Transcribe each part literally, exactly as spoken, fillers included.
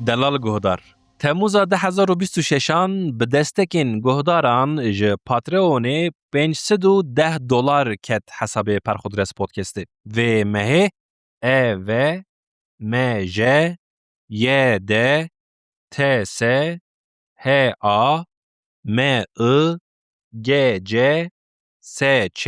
Delal guhdar. Temmûza du hezar û bîst û şeşan bi destekên guhdaran ji Patreonê pênc sed û deh dolar ket hesabê Perxudres Podcastê. Vê mehê E V, M J, Y D, T S, H A, M I, G C, S Ç,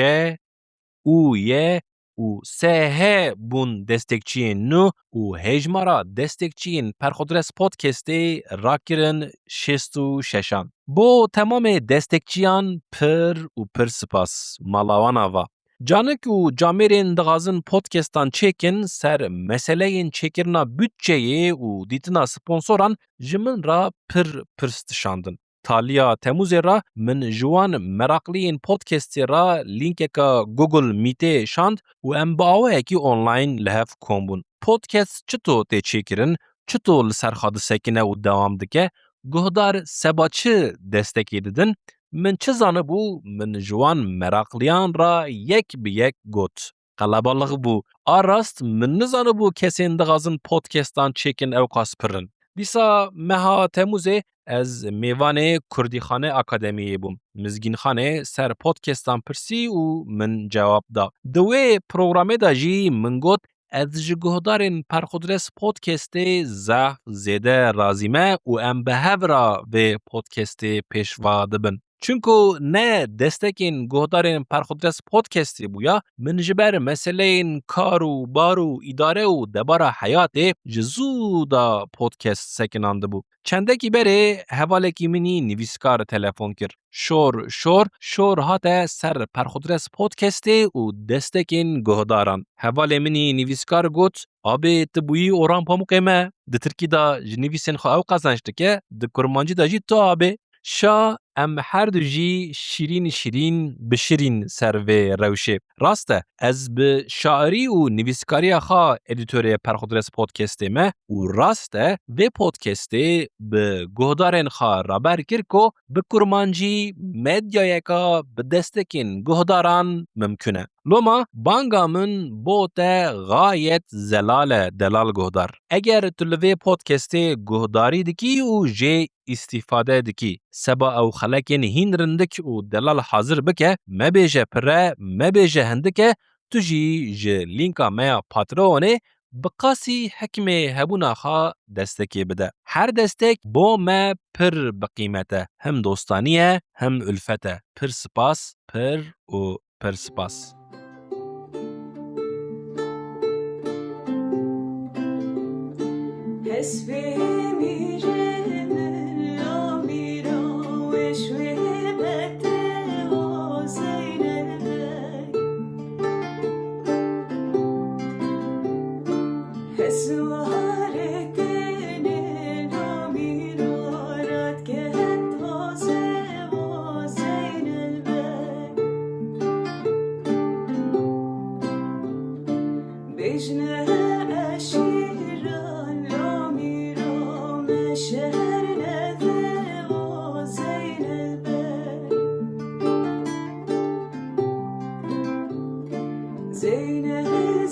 U Y û S H bûn destekçiyên nû û hejmara destekçiyên Perxudres Podcastê rakirin şêst û şeşan. Bo temamê destekçiyan pir û pir spas. Mala wan ava. Canik û camêrên dixwazin podcastan çêkin, ser meseleyên çêkirina budçeyê û dîtina sponsoran ji min re pir pirs dişandin. Taliya Temûzê re min ji wan meraqliyên podcastê re lînkeka Google Meetê şand û em bi awayekî online li hev kom bûn. Podcast çito tê çêkirin, çito li ser xwe disekine û dewam dike, guhdar seba çi destekê didin, min çi zanibû, min ji wan meraqliyan re yek bi yek got. Qelebalix bû. A rast, min nizanibû kesên dixwazin podcastan çêkin ewqas pir in. Dîsa meha Temûzê ez mêvanê Kurdîxane Akademiyê bûm. Mizgînxanê ser podcastan pirsî û min cewab da. Di wê programê de jî min got, ez ji guhdarên Perxudres Podcastê zehf zêde razî me û em bi hev re vê podcastê pêşva dibin. Çunku ne destekên guhdarên Perxudres Podcastê bûya, min ji ber meseleyên kar û bar û îdare û debara heyatê ji zû de podcast sekinandibû. Çendekî berê hevalekî min î nivîskar telefon kir. Şor, şor, şor hate ser Perxudres Podcastê û destekên guhdaran. Hevalê min î nivîskar got, "Abê, tu bûyî Orhan Pamukê me." Di tirkî de ji nivîsên xwe ew qezenc dike, di kurmancî de jî tu abê. Şa em her du jî şîrîn şîrîn bişirîn ser vê rewşê. Rast e, ez bi şairî û nivîskariya xwe edîtorê Perxudres Podcastê me û rast e, vê podcastê bi guhdarên xwe raber kir ku bi kurmancî medyayeka bi destekên guhdaran mimkun e. Loma banga min bo te gayet zelal e, delal guhdar. Eger tu li vê podcastê guhdarî dikî û jê îstîfade dikî, seba ew xelekên hîn rindik û delal hazir bike, mebêje pire, mebêje hindik e, tu jî ji lînka me ya Patreonê bi qasî hikmê hebûna xwe destekê bide. Her destek bo me pir bi qîmet e. Hem dostanî ye, hem ulfet e. Pir spas, pir û pir spas. Hespê mîrê min ya mîra weş wê bete o Zeynel Bey. Heswarê tenê namîra radke taze o Zeynel Bey. Bêjne eşîran namîra me şeher neve o Zeynel Bey. Zeynel,